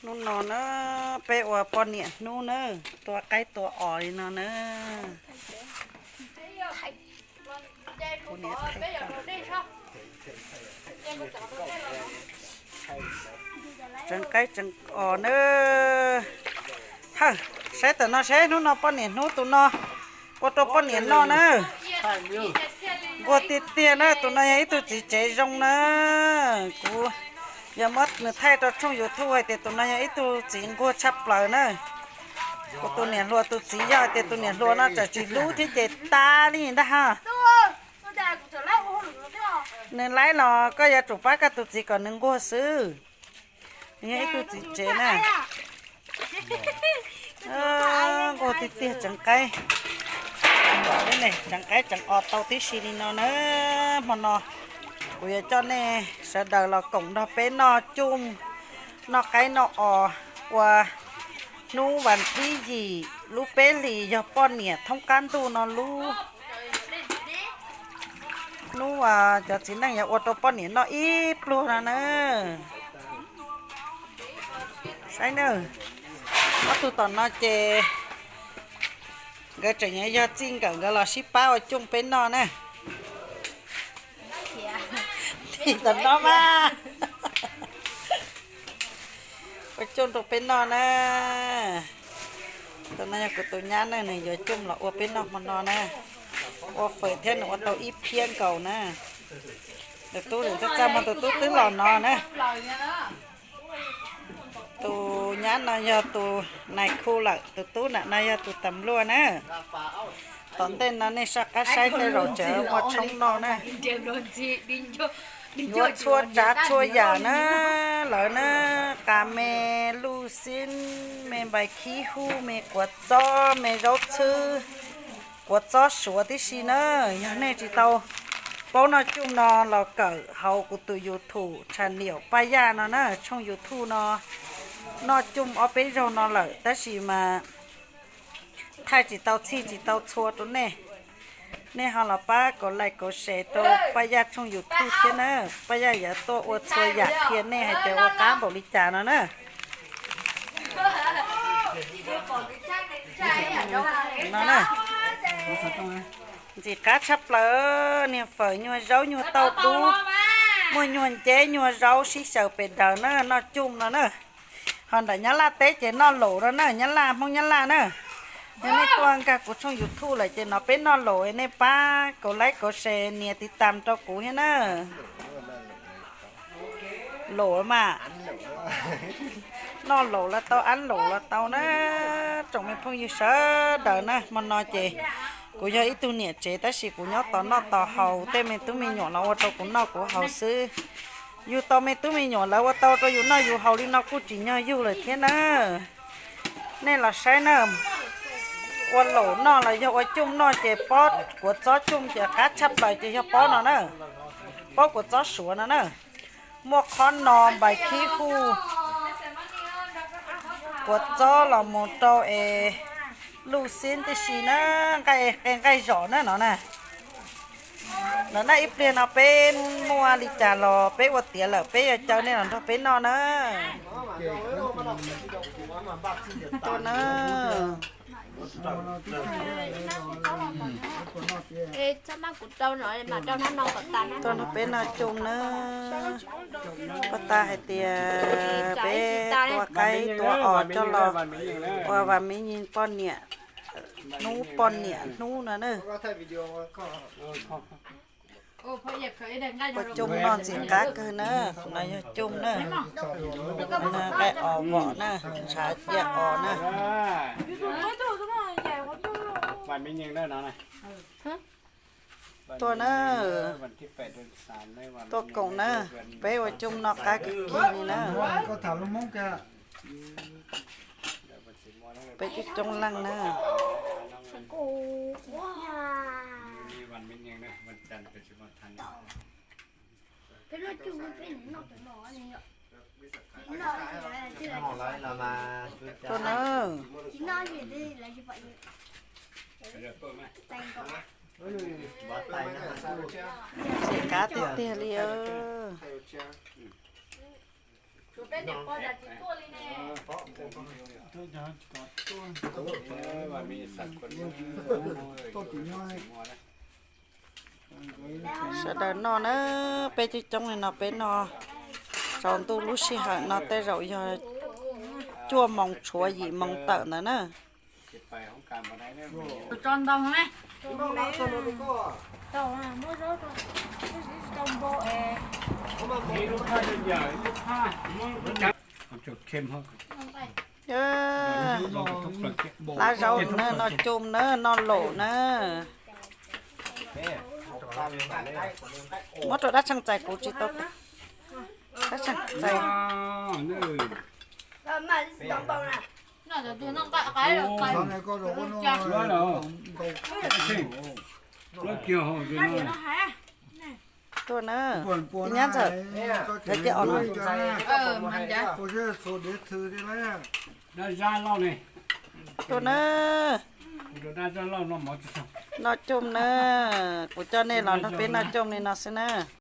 Hnub no na, peb ua poj niam hnub na, tua qaib tua os li no na. Kuv niam thaij koj. Tseev qaib tseev os na. Hawm, saib tam no seb hnub no poj niam hnub tus no ua rau poj niam noj na. Nquag tiag tiag na, tus no yog ib tug txiv tsev zoo na. Kuv yuav muab nws thaij rau tshooj YouTube hais tias tus no yog ib tug txiv nquag tshaj plaws na. Kuv tus niam hluas tus txiv yog hais tias tus niam hluas no tseem tsis hlub thiab ces tas li ntag ha. Nws laib los koj yuav tsum pab koj tus txiv kom nws nquag xwb. Nws yog ib tug txiv tsev na. Nquag tiag tiag, tseev qaib, tseev qaib tseev os tau tib si li no na. Hmo no kuv yuav coj nej sawv daws los koom nrog peb noj cuj, noj qaib noj os ua hnub vas thib yim lub peb hlis yog poj niam thoob qab ntuj no lub hnub uas cov txiv neej yuav ua rau poj niam noj ib pluag no na. Saib na, ob tug tom no ces nkawd tseem yuav yog txij nkawm nkawd los sib pab ua cuj peb noj na. Tim tom no mas ua cuj rau peb noj na. Tus no yog kuv tus nyab na, nws yuav cuj los ua peb noj hmo no na. Ua fawm thiab nws ua tau ib phiab nkaus na. Tus tub, tus tub txaj muag, tus tub twb los no na. Tus nyab no yog tus nais khu lawm, tus tub nram no yog tus tas luaj na. Tom ntej no nej soj qab saib tej zaum tseem muaj tshoob noj na. Yuav txhua tsav txhua yam na, lawv na, qa me, luj xib, me npais khib huj, me quav txob, me zaub txhwb, quav txob suav tib si na. Yog nej tsis tau paub noj cuj no los kawm hauv kuv tus YouTube channel Paj Yaj no na, tshooj YouTube no noj cuj ob peb zaug no lawm tab sis mas thaij tsis tau txhij tsis tau txhua rau nej. Nej ho los pab kauv like kauv share rau Paj Yaj tshooj YouTube thiab na. Paj Yaj yuav tuaj ua txhua yam qhia nej hais tias ua qab npaum li cas no na. No na, ntxim qab tshaj plaws, niag fawm nyuag zaub nyuag tauj dub, muaj nyuag nceb nyuag zaub sib xyaw pes daws na, noj cuj no na. Ho nram Nyab Laj teb ces noj laum no na, Nyab Laj, Hmoob Nyab Laj na. Yog nej tuaj nkag kuv tshooj YouTube lawm ces no peb noj laum, nej pab kauv like kauv share nias tiv tam rau kuv thiab na. Laum mas, noj laum los tau, ab laum los tau na. Tsoom me phooj ywg sawv daws na, hmo no ces kuv yog ib tug niam tsev tab sis kuv nyob tos noj tos haus, tej me tub me nyuam los ua rau kuv noj kuv haus xwb. Yug tau me tub me nyuam lawv ua tau rau yus noj yus haus li no kuj tsim nyog yug lawm thiab na. Nej los saib na, ua laum noj los yog ua cuj noj ces pob kuav txob cuj ces qab tshaj plaws ces yog pob no na, pob kuav txob suav no na. Muaj qhob no, npais khib huj, kuav txob los mus rau es luj xib tib si na, nqaij, nqaij zom na no na. Ntawm no ib pliag no peb muaj li cas los peb ua tiav lawm peb yuav caw nej los nrog peb noj na. Tuaj na. Tuaj nrog peb noj cuj na. Puag ta hais tias peb tua qaib tua os coj los ua vas me nyuam poj niam hnub, poj niam hnub no na. Ua cuj no ntxim qab kawg na, no yog cuj na, nqaij os vom na, ntshav cia os na. Tuaj na, tuaj koom na, peb ua cuj no qab kawg kiag li na. Peb coob coob leej na. Tuaj na. Ntxim qab tiag tiag li. Sawv daws noj na, peb coob coob li no peb noj. Tsaus ntuj lub sij hawm no tej zaum yog cuaj moos tshuav yim moos tawm ntawd na. Hlab zaub na, noj coj na, noj laum na. Muab rau dab tsheej txais, kuv tsis tau. Dab tsheej txais. Tuaj na, ib nyab ntxawm, lawv cia os no. Tuaj na, noj coj na, kuv coj nej los nrog peb noj coj li no xwb na.